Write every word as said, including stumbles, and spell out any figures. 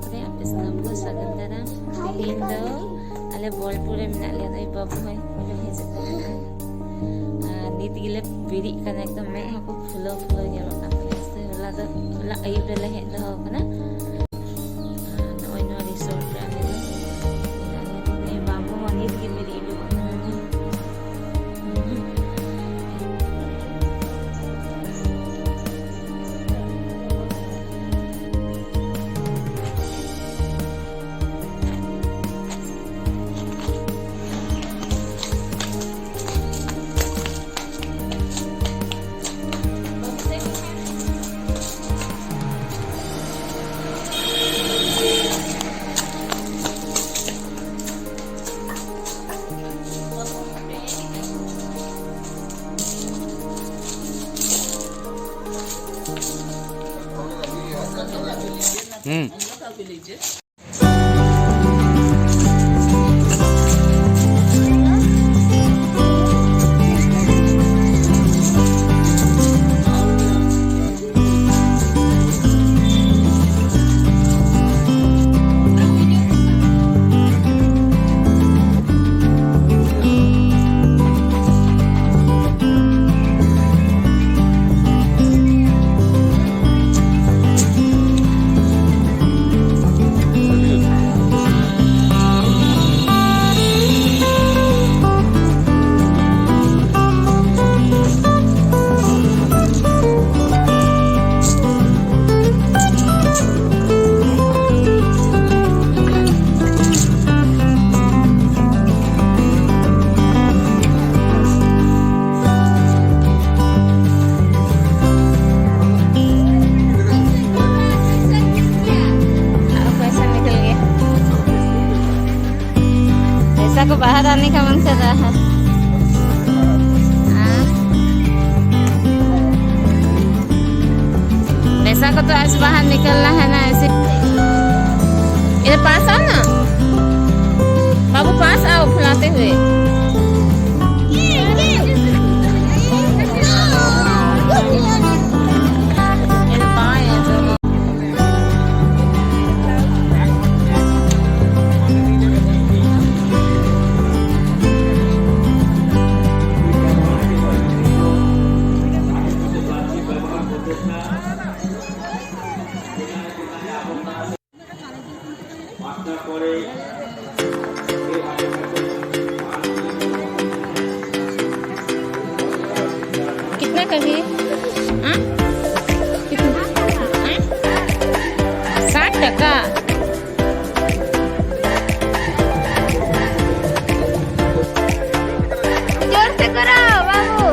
ᱟᱯᱮ ᱥᱟᱱᱟᱢ ᱠᱚ ᱥᱟᱹᱜᱩᱱ ᱫᱟᱨᱟᱢ᱾ ᱛᱮᱦᱮᱧ ᱫᱚ ᱟᱞᱮ ᱵᱚᱞᱯᱩᱨ ᱨᱮ ᱢᱮᱱᱟᱜ ᱞᱮᱭᱟ᱾ ᱱᱚᱜᱼᱚᱭ ᱵᱟᱹᱵᱩ ᱦᱚᱸᱭ ᱦᱤᱡᱩᱜ ᱠᱟᱱᱟ᱾ ᱟᱨ ᱱᱤᱛ ᱜᱮᱞᱮ ᱵᱮᱨᱮᱫ ᱠᱟᱱᱟ, ᱮᱠᱫᱚᱢ ᱢᱮᱫ ᱦᱚᱸᱠᱚ ᱯᱷᱩᱞᱟᱹᱣ ᱯᱷᱩᱞᱟᱹᱣ ᱧᱮᱞᱚᱜ ᱠᱟᱱ ᱛᱟᱞᱮᱭᱟ᱾ ᱥᱮ ᱦᱚᱞᱟ ᱫᱚ, ᱦᱚᱞᱟ ᱟᱹᱭᱩᱵ ᱨᱮᱞᱮ ᱦᱮᱡ ᱫᱚᱦᱚ ᱟᱠᱟᱱᱟ᱾ ᱟᱨ ᱱᱚᱜᱼᱚᱭ ᱱᱚᱣᱟ ᱨᱤᱥᱳᱨᱴ ᱨᱮ ᱟᱞᱮ ᱫᱚ ᱢᱮᱱᱟᱜ ᱞᱮᱭᱟ᱾ ᱵᱟᱹᱵᱩ ᱦᱚᱸ ᱱᱤᱛ ᱜᱮ ᱵᱮᱨᱮᱫ ᱩᱰᱩᱠᱚᱜ ᱠᱟᱱᱟ᱾ ᱦᱩᱸ᱾ पैसा निकल गया। पैसा को बाहर आने का मन कर रहा है। हाँ। पैसा को तो आज बाहर निकलना है ना, ऐसे। इधर पास आओ ना बाबू, पास आओ फुलाते हुए। कितना का है? हाँ? कितना? हाँ? साठ टका। जोर से करो बाबू।